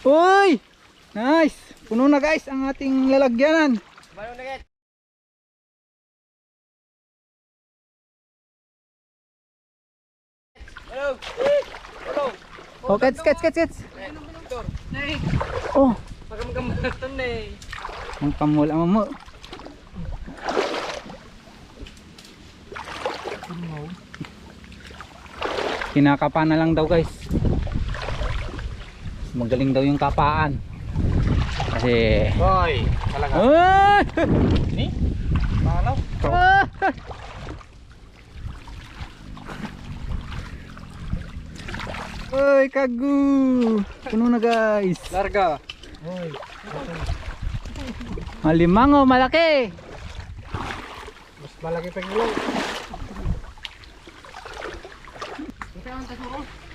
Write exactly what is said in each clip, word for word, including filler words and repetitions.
Uy! Nice! Puno na, guys, ang ating lalagyanan. Oh, catch, catch, catch, catch. Oh. Ang kamul, ang mo. Kinakapa na lang daw, guys. Magaling daw yung kapaan. Kasi Hoy, talaga. Ah! Ni? Malaw. Ah! Uy, kagu! Puno na, guys. Larga. Hoy. Alimango, malaki. Mas malaki pa yung ilong.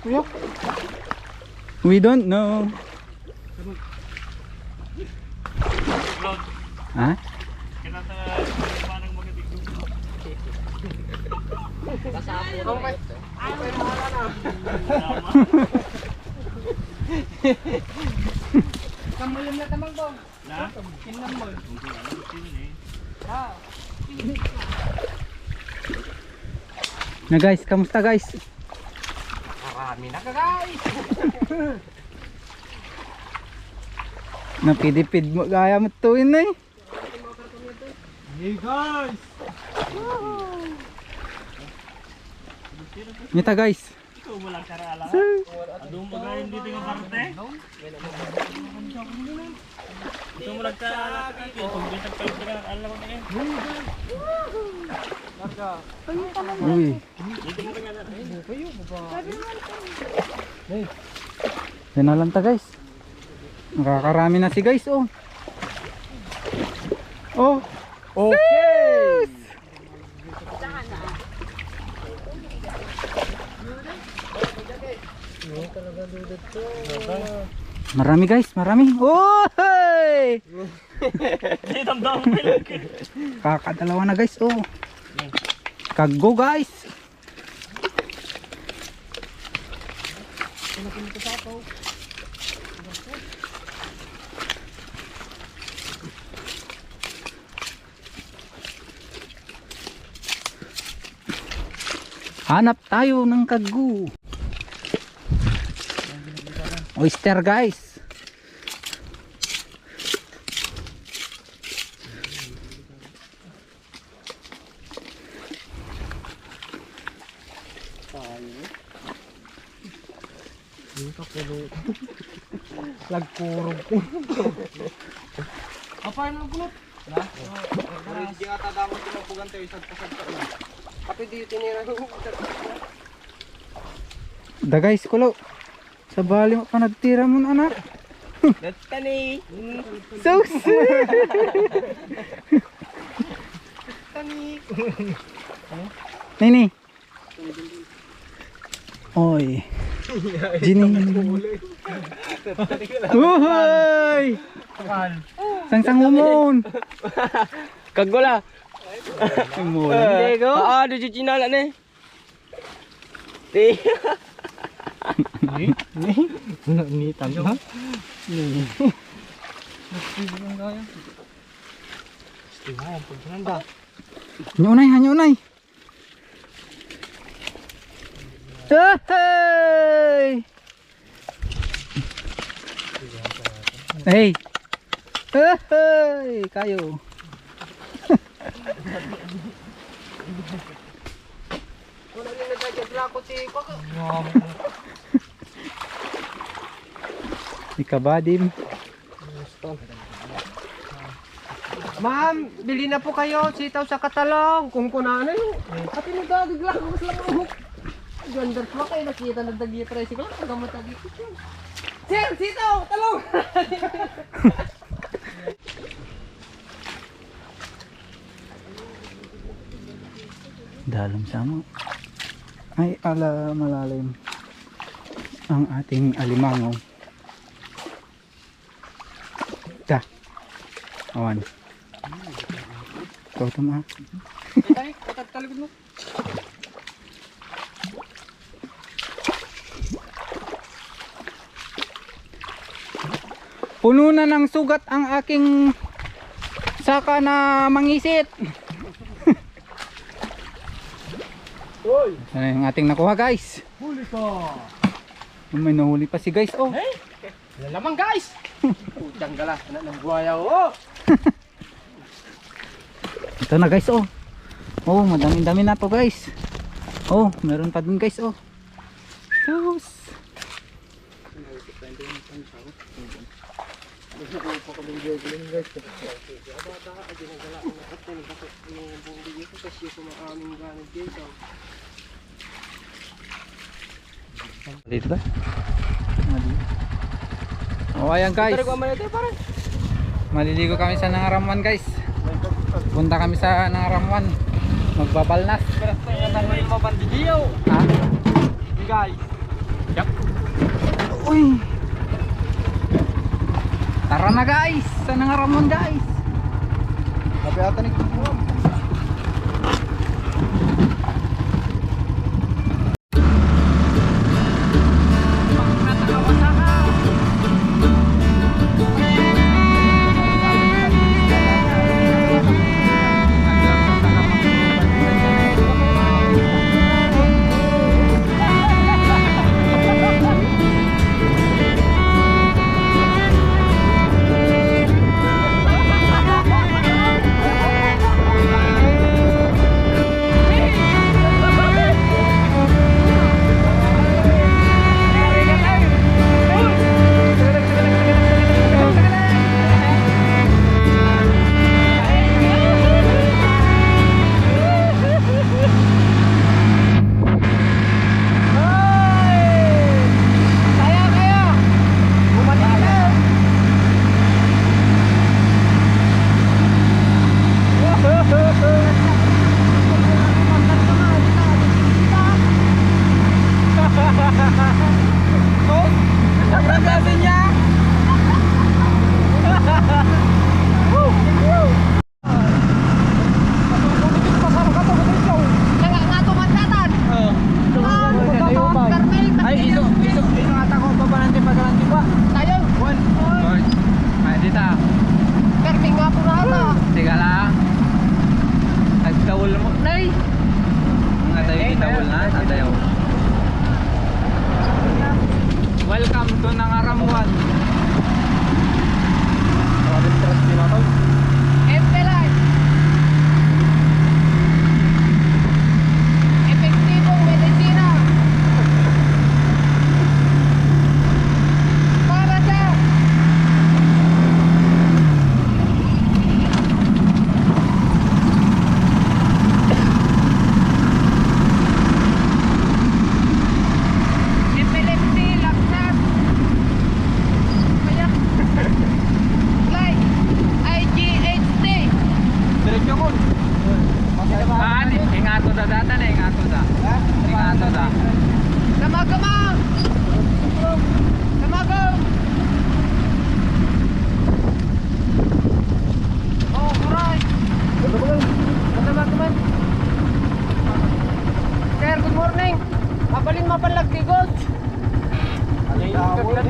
Kuya? We don't know. Ha? Kamulim na tamang ko. Na? Kinamol. Na, guys, kamusta, guys? Karami na ka, guys. Napidipid mo gaya mo tuwin na eh. Hey, guys. Ngita, guys. Ikaw mo lang karala. Adun ba gayon dito yung parte? Ikaw mo lang karala. Ikaw mo lang karala. Uy. Dito mo kanya na. Yan na lang ta, guys. Nakakarami na si guys, oh. Oh. Okay. Marami, guys, marami. Oh, hey! Di, damdam ko lang. Kakadalawa na, guys, oh. Kago, guys. Hanap tayo ng kagu. Oyster, guys. Dito, pulo. Lagkurog. Apa yung lagkurog? Na? Hindi nga tadamot yung pugan tayo, sagpa-sagpa na. Kapit di tinira yung Da, guys, kulo. Sabali mo pa nagtira mo, anak. Natani. So sweet. Tani. Nini. Oy. Jini. Uhoy! Sangsang umon. Kagula. Umon. Diego. Ah, di Gina na ni. Ti. Ni? Ni? Ni tanda? Ni. Hanyo unay, hanyo unay. Hey! Hey! Hey! Kayo. Wala ni nagkakit lako si Koko. Ikabadim. Ma'am, bili na po kayo, sitaw sa katalong. Kung kunanay, pati nagagagla ko sa lamang. Ganda pa kayo, nakita na dagi tricycle, ang gamot lagi. Sir, sitaw, talong! Dalam sa mo. Ay, ala, malalim ang ating alimango. Da. Awan. Ito, ito, ma. Ay, ay, talikod mo. Puno na ng sugat ang aking saka na mangisit. Hoy! Ano yung ating nakuha, guys? Huli ka! May nahuli pa si guys, oh. Eh? Lalaman, guys! Putang gala, anak ng buhaya, oh! Ito na, guys, oh. Oh, madami-dami na to, guys. Oh, meron pa dun, guys, oh. Sus. Dito ba? Oh, ayan, guys. Maliligo kami sa Nangaram One, guys. Punta kami sa Nangaram One. Magbabalnas. Ha? Guys. Uy. Tara na, guys. Sa Nangaram One, guys. Sabi ata ni Hoy! Kaya, kaya! Bumalik na! Sobrang gabi niya! Nga, nga tumandatan. Oo. Ah, Permil, Ay, iso, iso, iso ata ko, babalante, pagalanti ba? Tayo. One. One. Ay, dita. Permil nga po na ata. Sige lang. Nagtawal mo. Nay. Nga tayo, kitawal na, tatayo. Welcome to Nangaram One. Grabe, stress ni Matoy. F L I. Epektibong medisina. Para sa Epilepsy, laksas. Kaya, like, I G H T. Diretso ko. Ah, ni-, ingato da data na, ingato da. Ha? Ingato da. Tamaga, ma! Tamaga! Oh, aray! Ano ba? Ano ba, tuman? Sir, good morning. Mabalin mapalagtigot.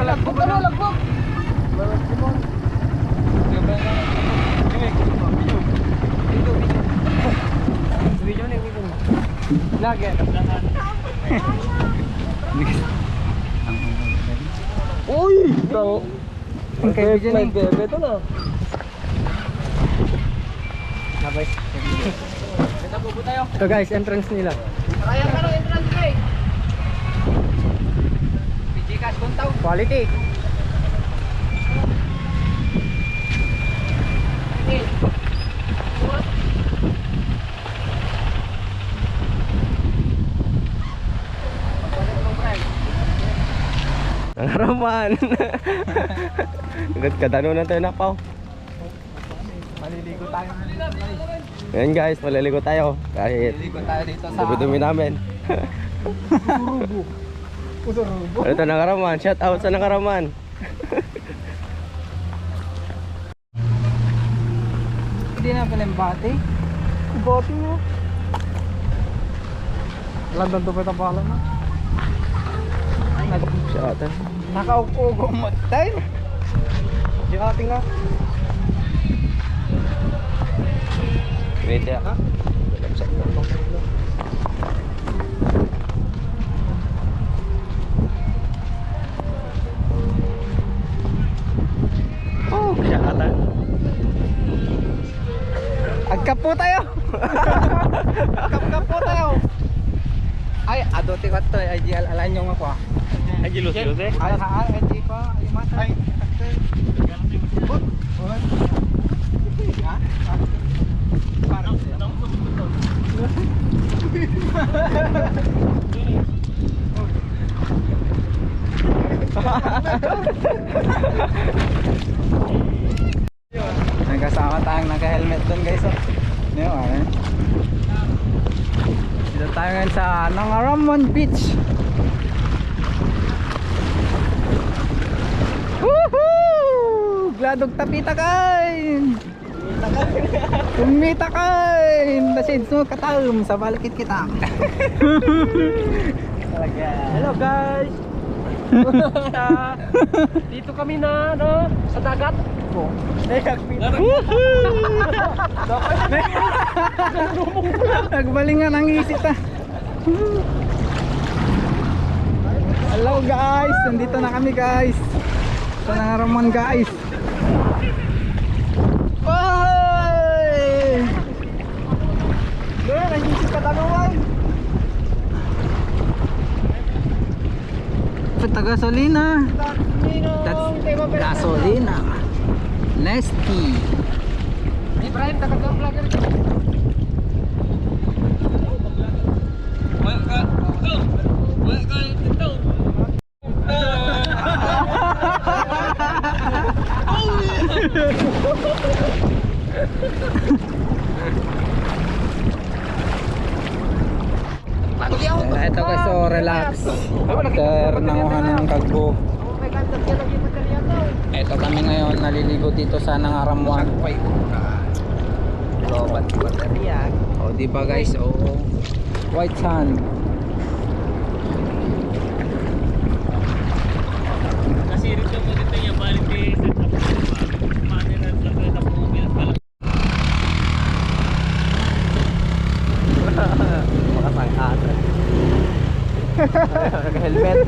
Lagbog, ano, lagbog? Video na, video na. Vlogger. Uy! Tao. Ang kaibigan ni. Ito na. Ito guys, entrance nila. Quality. Nangaram One. Agad kadano na tayo na, Pao. Maliligo tayo. Ayan guys, maliligo tayo. Kahit maliligo tayo dito sa dumi-dumi namin. Usurubo. Usurubo. Ano ito, Nangaram One? Shout out sa Nangaram One. Hindi na pala yung bati. Bati mo. Landan to pa itong pala mo. Siya ata. Nakaug-ugong mo tayo. Di ating nga. Pwede, ha? Oh, kaya ata. Agkapo tayo. Agkapo tayo. Ay, adu ti kwarta, ay, di al-, alanyo nga kwa. Ay, di lusi-lusi? Ay, ha, ay, di kwa, ay, mata. Ay, but, but. Ha? Para sa'yo. May kasama tayong naka-helmet dun, guys, oh. Di ba, eh? Dito tayo ngayon sa Nangaramon Beach. Woohoo! Gladog tapita kain! Kumita kain! Nasids mo katam sa balikit kita. Talaga. Hello, guys! Sa, dito kami na, no, sa dagat. Oh. Dagat. Nagbalingan ang isip, ah. Hello, guys, nandito na kami, guys, sa Nangaramon, guys. Bye! Doon, ang isip ka tanungan. Pagtagasolina. That's gasolina. Nesty. Ibrahim, taga vlogger. Welcome. Welcome. Ito guys, so relax. After nanguha ng kagbo. Ito kami ngayon, naliligo dito sa Nangaramon. Lobat baterya. O, di ba guys? Oo. White sand. Kasi rito mo dito yung balik eh, sa tapos pa. Paano na sa tapos mo, bilang pala. Makasangkasa. Helmet.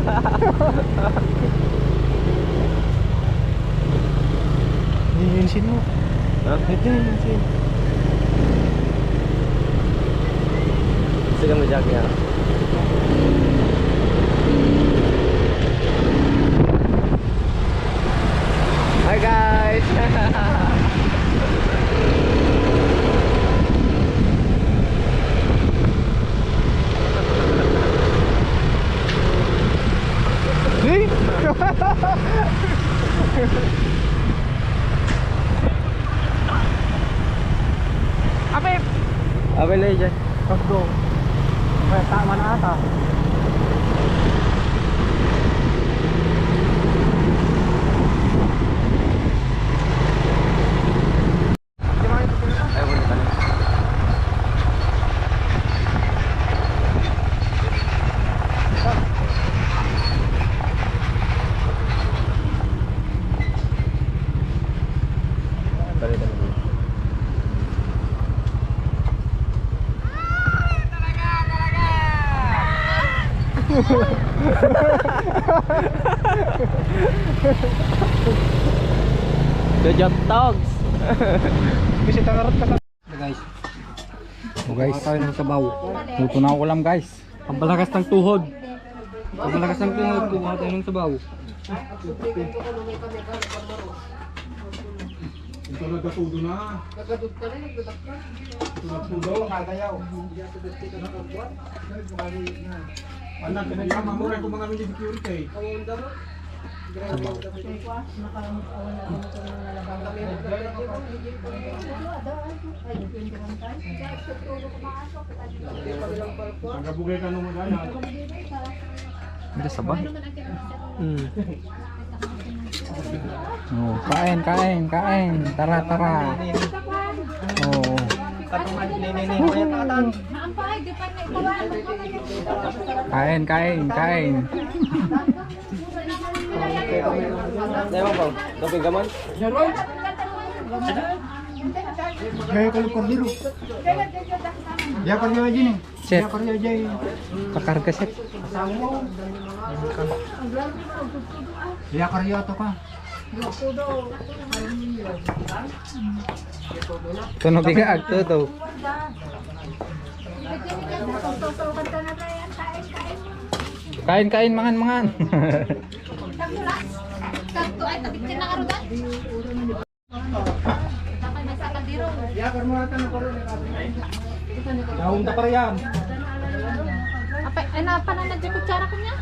Yung engine mo. Ha? Ito yung engine. Gusto ka mo-jog niya? Hi, guys! Hey! Apip! Apil na dyan. Let's go. Kaya tama na ata. Jojot Dogs. Bisita nga rot ka sa guys. Oh, guys. Kuha tayo ng sabaw. Luto na ang ulam, guys. Pampalakas ng tuhod. Pampalakas ng tuhod, kuha tayo ng sabaw. Ito nagkatudo na. Ito nagtudo. Anak, kaya mamura ko mga mini security. Tagabugay ka nung mag-anak. Hindi sabay. Mm. Oh, kain, kain, kain. Tara, tara. Oh. Kain, kain, kain. Ewan ko, kaping kaman? Kaya ko yung kordero. Biya kordero dyan eh. Chef. Biya kordero dyan eh. Pakarga, chef. Asawa mo. Biya kordero to ka. Tunog ka agto to. Kain, kain, mangan, mangan. Sakto ay tabik na karugan. Daon ta pare yan. Apa, ay na pala na di kutsara ko niya.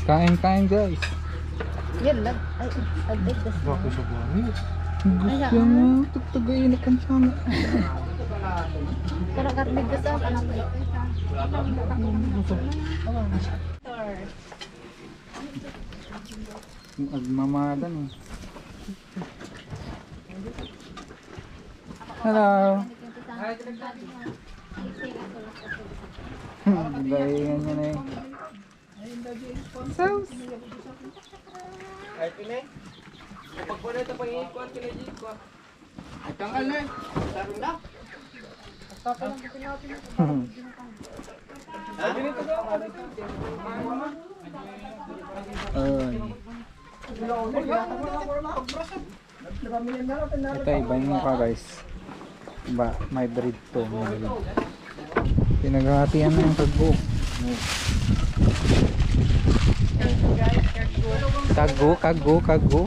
Kain, kain, guys. Yan lang. Ay, ay, ay, ay. Bakit sa buwan? Gusto mo? Tagtagayin na kan sana. Pero karne gusto ko na po. Agmamadan eh. Hello. Daingan niya na eh. Sauce. Ay, pine. Pagkuha na ito, pangikuan ka na dito. Ay, tanggal na eh. Sarong na. Ay. Ito, iba yung mukha, guys. Iba, may breed to, may breed. Pinaghahatian na yung kaggo. Kaggo, kaggo, kaggo.